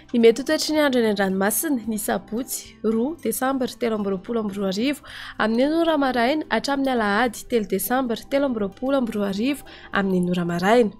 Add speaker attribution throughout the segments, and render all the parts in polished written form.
Speaker 1: Ny mety ho toetry ny andro eny an-dranomasina, ny sabotsy, roa desambra 2023, amin'ny enina ora maraina hatramin'ny alahady telo desambra 2023 amin'ny enina ora maraina.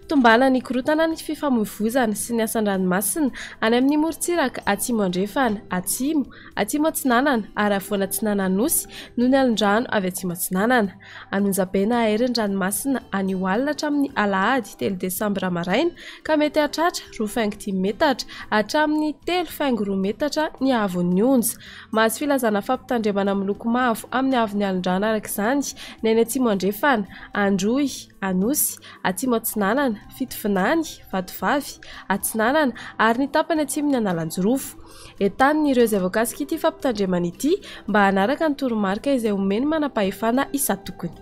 Speaker 1: Tombana ny korontana ny fifamoivoizana sy ny asa an-dranomasina any amin'ny morontsiraka atsimo andrefana, atsimo, atsimo atsinanana ary afovoany atsinanan'ny Nosy noho ny alon-drano avy atsimo atsinanana. Anonjabe na aery ny ranomasina anio alina hatramin'ny alahady telo desambra maraina ka mety hahatratra roa faingo dimy metatra hatramin'ny telo faingo roa metatra ny haavon'ny onja. Mahazo filazana fampitandremana miloko mavo amin'ny haavon'ny alon-drano araka izany ny any Atsimo Andrefana, Androy, Anosy, Atsimo Atsinanana, Fitovinany, Vatovavy, Atsinanana ary ny tapany atsimon'ny Analanjirofo. Entaniny ireo izay voakasik'ity fampitandremana ity mba hanaraka ny toromarika izay omen'ny manam-pahefana isan-tokony.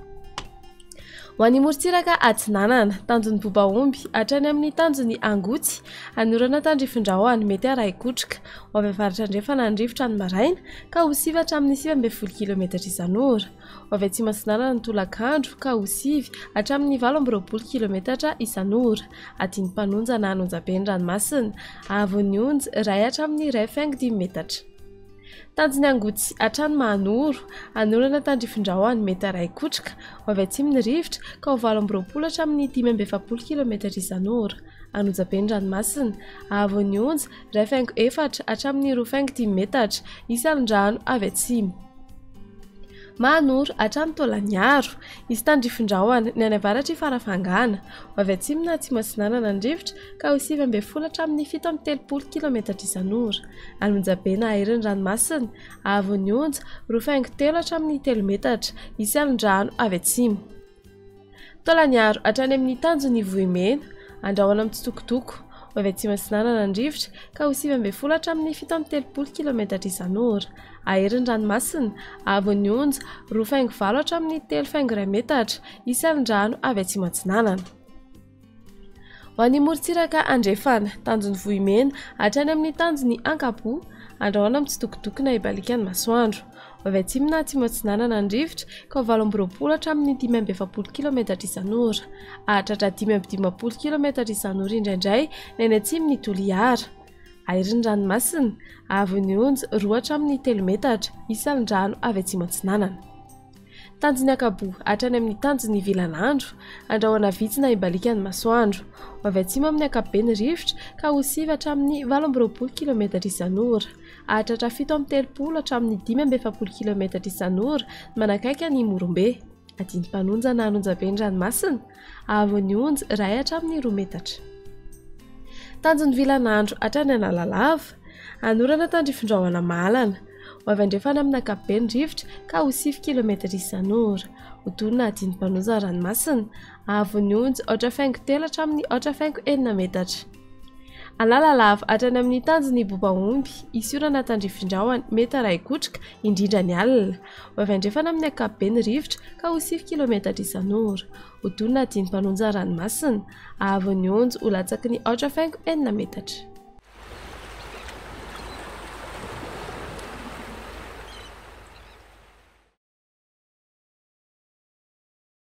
Speaker 1: Ho an'ny morontsiraka atsinanana, tanjon'ny Bobaomby hatrany amin'ny tanjon'ny Angotsy, hanorana tandrifin-drahona mety harahi-kotroka. Ho avy avaratra andrefana ny rivotra ny maraina ka ho sivy hatramin'ny 19 kilometatra isan'ora. Ho avy atsimo atsinanana ny tolakandro ka ho sivy hatramin'ny 28 kilometatra isan'ora. Adin'ny mpanonja na an'onjabe ny ranomasina. Haavon'ny onja, iray hatramin'ny iray faingo dimy metatra. Tanjon'ny Angotsy hatrany Mahanoro, hanorana tandrifin-drahona mety iray kotroka. Ho avy atsimo ny rivotra ka ho 28 hatramin'ny 45 kilometatra isan'ora. An'onjabe ny ranomasina. Haavon'ny onja, iray faingo efatra hatramin'ny roa faingo dimy metatra. Hisy alon-drano avy atsimo. Mahanoro hatrany Taolagnaro. Hisy tandrifin-drahona ny any avaratr'i Farafangana. Ho avy atsimo na atsimo atsinanana ny rivotra ka ho 19 hatramin'ny 37 kilometatra isan'ora. Any Onjabe na Ahery ny ranomasina. Haavon'ny onja, roa faingo telo hatramin'ny telo metatra. Hisy alon-drano avy atsimo. Taolagnaro hatrany amin'ny tanjon'i Vohimena, andrahona mitsitokotoko, ho avy atsimo atsinanana ny rivotra ka ho 19 hatramin'ny 37 kilometatra isan'ora. Ahery ny ranomasina, haavon'ny onja, roa faingo valo hatramin'ny telo faingo iray metatra, hisy alin-drano avy atsimo atsinanana. Ho an'ny morontsiraka andrefana, tanjon'i Vohimena hatrany amin'ny tanjon'i Ankaboa, andrahona mitsitokotoko na hibaliaka ny masoandro. Ho avy atsimo na atsimo atsinanana ny rivotra ka ho 28 hatramin'ny 45 kilometatra isan'ora. Hahatratra 55 kilometatra isan'ora indraindray ny any atsimon'i Toliara. Aery ny ranomasina, haavon'ny onja roa hatramin'ny telo metatra, hisy alin-drano avy atsimo atsinanana. Tanjon'ny Ankaboa hatrany amin'ny tanjon'ny Vilanandro, andrahona vitsy na hibaliaka ny masoandro. Ho avy atsimo amin'ny ankapobeny ny rivotra ka ho sivy hatramin'ny 28 kilometatra isan'ora. Hahatratra 37 hatramin'ny 45 kilometatra isan'ora ny manakaiky an'i Morombe. Adin'ny-mpanonja na an'onjabe ny ranomasina. Haavon'ny onja, iray hatramin'ny roa metatra. Tanjon'ny vilanandro hatrany Analalava. Hanorana tandrifin-drahona mahalana. Ho avy andrefana amin'ny ankapobeny ny rivotra ka ho sivy kilometatra isan'ora. Ho tonona adin'ny-mpanoza ny ranomasina. Haavon'ny onja, aotra faingo telo hatramin'ny aotra faingo enina metatra. Analalava hatrany amin'ny tanjon'ny Bobaomby. Hisy orana tandrifin-drahona, mety harahi-kotroka, indrindra ny alina. Ho avy andrefana amin'ny ankapobeny ny rivotra ka ho sivy kilometatra isan'ora. Ho tonona adin'ny mpanonja ranomasina. Haavon'ny onja ho latsaky ny aotra faingo enina metatra.